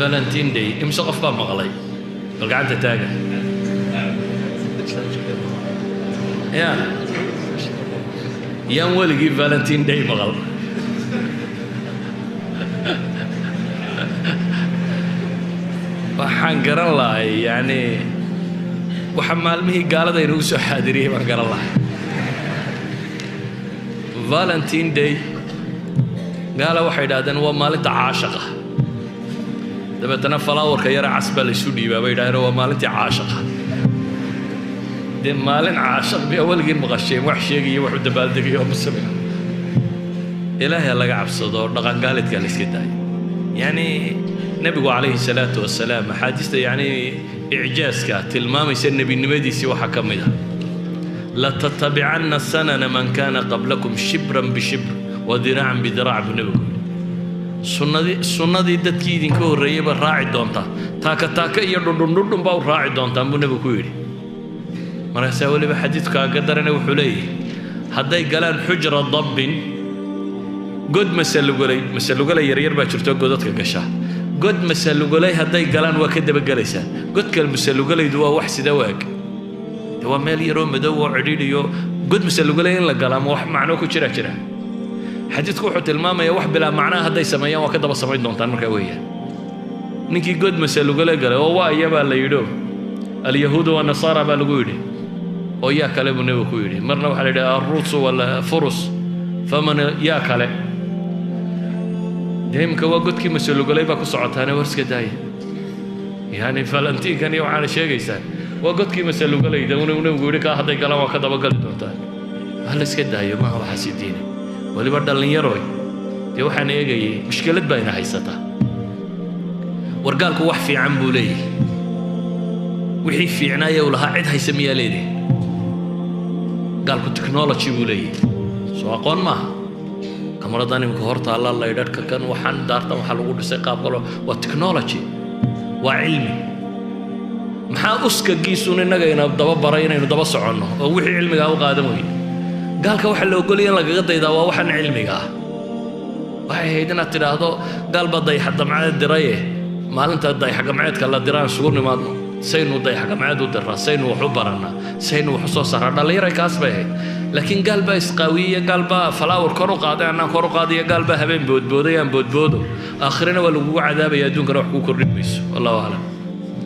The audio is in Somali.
Valentine Day imse qof baa maqlay? Bal gacanta taaga. Ya yaan weligii Valentine Day maqal? Waxaan garan lahay, yacni waxa maalmihii gaalada inagu soo xaadiriyey baan garan lahay. Valentine Day gaala waxay idhahdeen waa maalinta caashaqa. Dabeetana falaawarka yara cas baa laysu dhiibaa bay yidhahdeen, waa maalintii caashaqa. Dee maalin caashaq miyaa weligiin maqasheen? Wax sheegaya, wax u dabaaldegaya oo muslima. Ilaahay laga cabsado, dhaqangaalidka la iska daayo. Yacni nebigu calayhi salaatu wasalaam axaadiista yacni icjaaska tilmaamaysa nebinimadiisii waxaa ka mid ah: latatabicanna sanana man kaana qablakum shibran bishibr wa diraacan bidiraac, buu nebigu yidhi. Sunnadii dadkii idinka horreeyey baa raaci doontaa, taaka taaka iyo dhudhun dhudhun baa u raaci doontaan, buu nebigu ku yidhi. Markaasaa weliba xadiidku kaaga darana wuxuu leeyahay: hadday galaan xujra dabbin, god masalugolay, masalugolay yaryar baa jirto godadka gasha, god masalugolay hadday galaan waa ka dabagelaysaan. Godka masalugolaydu waa wax sida u eg? De waa meel yaroo madow oo cidhiidhiyo. God masalugolay in la galaa ma wax macno ku jira jira? Xadiidku wuxuu tilmaamayaa wax bilaa macnaha hadday sameeyaan waa ka daba samayn doontaan. Markaa weeyaan ninkii god masalugole galay oo waa iyabaa la yidho, alyahuudu wanasaara baa lagu yidhi, oo yaa kale buu nebigu ku yidhi. Marna waxaa la yidhi alruusu wala furus, faman yaa kale? Dee imika waa godkii masalugolay baa ku socotaane, war iska daaya. Yani falantiinkan iyo waxaana sheegaysaan waa godkii masalugolayda uu nebigu yidhi kaa hadday galaan waa ka dabagali doontaan. Ha la iska daayo, maaha waxaasi diine. Weliba dhallinyaroy, dee waxaan eegayay mushkilad baa ina haysataa. Wargaalku wax fiican buu leeyahay, wixii fiicnaaya uu lahaa cid haysa miyaa leedahay? Gaalku technology buu leeyahay, soo aqoon maaha? Kamaradan imika hor taalla, laydhadhka kan, waxaan daartan waxaa lagu dhisay qaab kalo, waa technology, waa cilmi. Maxaa uskagiisuun innaga ina daba baray inaynu daba soconno oo wixii cilmigaa u qaadan weyne? Gaalka waxaa la ogolaya in lagaga daydaa waa waxan cilmiga ah. Waxay ahayd inaad tidhaahdo gaal baa dayax-gamceed diraye, maalinta dayax-gamceedka la diraan isugu nimaadno, saynu dayax-gamceed u diraa, saynu wax u barannaa, saynu wax u soo saaraa. Dhallinyaray, kaas bay ahayd. Laakiin gaal baa isqaawiyey, gaal baa falaawar kor u qaaday, annaan kor u qaadaya, gaal baa habeen boodbooday, aan boodboodo. Aakhirana waa lagugu cadaabaya, adduunkana wax kuu kordhin mayso. Wallahu aclam.